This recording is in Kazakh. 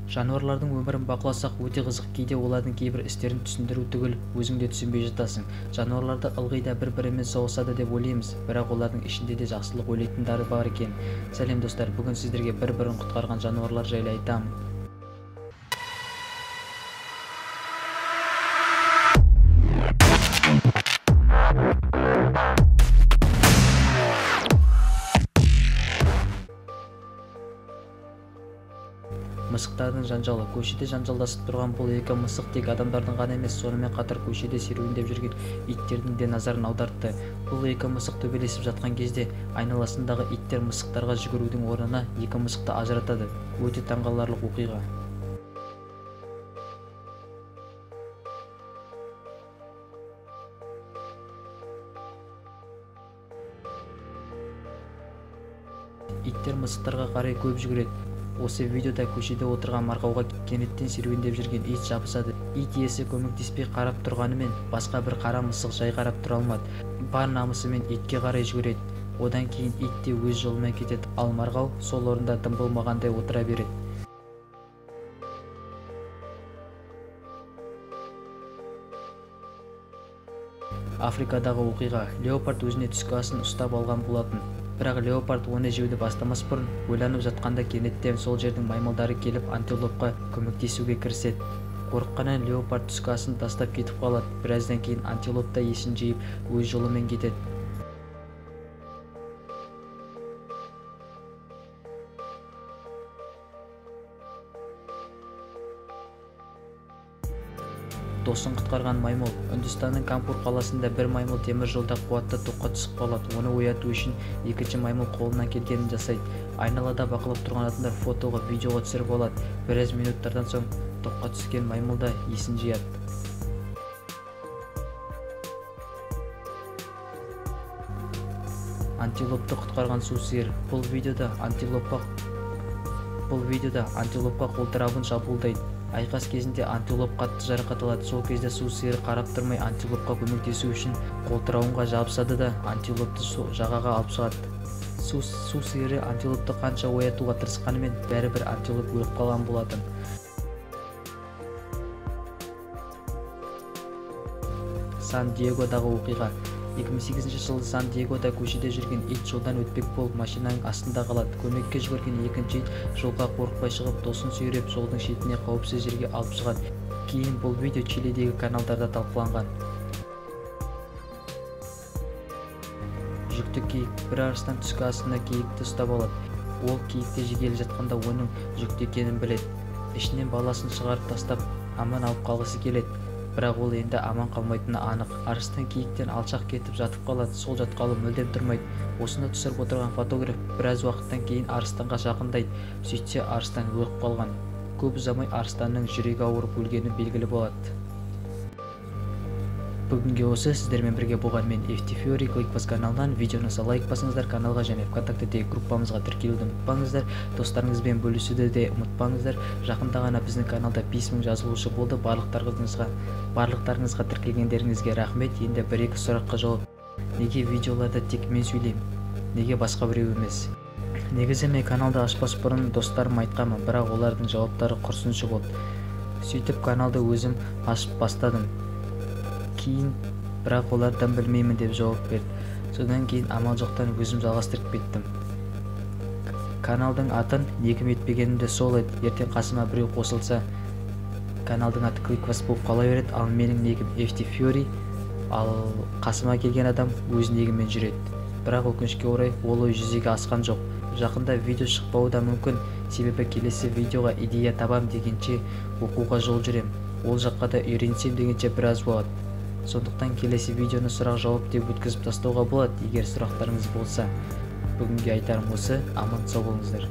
Жануарлардың өмірін бақыласақ өте қызық, кейде олардың кейбір істерін түсіндіру түгіл, өзің де түсінбей жатасың. Жануарларды ылғи да бір-бірімен соғысады деп ойлаймыз, бірақ олардың ішінде де жақсылық ойлайтындары бар екен. Сәлем достар, бүгін сіздерге бір-бірін құтқарған жануарлар жайлы айтамын. Мысықтардың жанжалы. Көшеде жанжалдасып тұрған бұл екі мысық тек адамдардың ғана емес, сонымен қатар көшеде серуендеп жүрген иттердің де назарын аудартты. Бұл екі мысық төбелесіп жатқан кезде айналасындағы иттер мысықтарға жүгірудің орнына екі мысықты ажыратады. Өте таңғаларлық оқиға. Иттер мысықтарға қарай көп жүгіреді. Осы видеода көшеде отырған марқауға кенеттен серуендеп жүрген ит жабысады. Ит иесі көмектеспей қарап тұрғанымен, басқа бір қара мысық жай қарап тұра алмады. Бар намысымен итке қарай жүгіреді. Одан кейін ит те өз жолымен кетеді, ал марқау сол орында дым болмағандай отыра береді. Африкадағы оқиға. Леопард өзіне түскі асын ұстап алған болатын. Бірақ леопард оны жеуді бастамас бұрын ойланып жатқанда кенеттен сол жердің маймылдары келіп антилопқа көмектесуге кіріседі. Қорыққаннан леопард түскі асын тастап кетіп қалады. Біраздан кейін антилоп та есін жиып өз жолымен кетеді. Досын құтқарған маймыл. Үндістанның Кампур қаласында бір маймыл темір жолда қуатты тоққа түсіп қалады. Оны ояту үшін екінші маймыл қолынан келгенін жасайды. Айналада бақылап тұрған адамдар фотоға, видеоға түсіріп алады. Біраз минуттардан соң тоққа түскен маймыл да есін жияды. Антилопты құтқарған су сиыр. Бұл видеода антилопқа қолтырауын шабуылдайды. Айқас кезінде антилоп қатты жарақат алады. Сол кезде су сиыры қарап тұрмай антилопқа көмектесу үшін қолтырауынға жабысады да антилопты жағаға алып шығады. Су сиыры антилопты қанша оятуға тырысқанымен бәрібір антилоп өліп қалған болатын. Сан-Диегодағы оқиға. 2008 жылы Сан-Диегода көшеде жүрген ит жолдан өтпек болып машинаның астында қалады. Көмекке жүгірген екінші ит жолға қорықпай шығып, досын сүйреп жолдың шетіне қауіпсіз жерге алып шығады. Кейін бұл видео Чилидегі каналдарда талқыланған. Жүкті киік. Бір арыстан түскі астында киікті ұстап алады. Ол киікті жегелі жатқанда оның жүкті екенін біледі. Ішінен баласын шығарып тастап, аман алып қалғысы келеді. Бірақ ол енді аман қалмайтыны анық. Арыстан киіктен алшақ кетіп жатып қалады. Сол жатқалы мүлдем тұрмайды. Осыны түсіріп отырған фотограф біраз уақыттан кейін арыстанға жақындайды. Сөйтсе арыстан өліп қалған. Көп ұзамай арыстанның жүрегі ауырып өлгені белгілі болады. Бүгінге осы сіздермен бірге болған мен FT Fury Clickbus каналынан. Видеоны лайк басыңыздар, каналға және ВКонтактедегі группамызға тіркелуді ұмытпаңыздар, достарыңызбен бөлісуді де ұмытпаңыздар. Жақында ғана біздің каналда 5000 жазылушы болды. Барлықтарыңызға тіркелгендеріңізге рахмет. Енді бір-екі сұраққа жауап. Неге видеоларда тек мен сөйлеймін? Неге басқа біреу емес? Негізі мен каналды ашпас бұрын достарым айтқанмын, бірақ олардың жауаптары құрсыншы болды. Сөйтіп каналды өзім ашып бастадым. Кейін бірақ олардан білмеймін деп жауап берді. Содан кейін амал жоқтан өзім жалғастырып кеттім. Каналдың атын негім етпегенім де сол еді. Ертең қасыма біреу қосылса, каналдың аты Clickbus болып қала береді, ал менің негім FT Fury, ал қасыма келген адам өз негімен жүреді. Бірақ өкінішке орай ол ой жүзеге асқан жоқ. Жақында видео шықпауы да мүмкін, себебі келесі видеоға идея табам дегенше оқуға жол жүрем. Ол жаққа да үйренсем дегенше біраз болады. Сондықтан келесі видеоны сұрақ-жауап деп өткізіп тастауға болады, егер сұрақтарыңыз болса. Бүгінге айтарым осы, аман сау болыңыздар.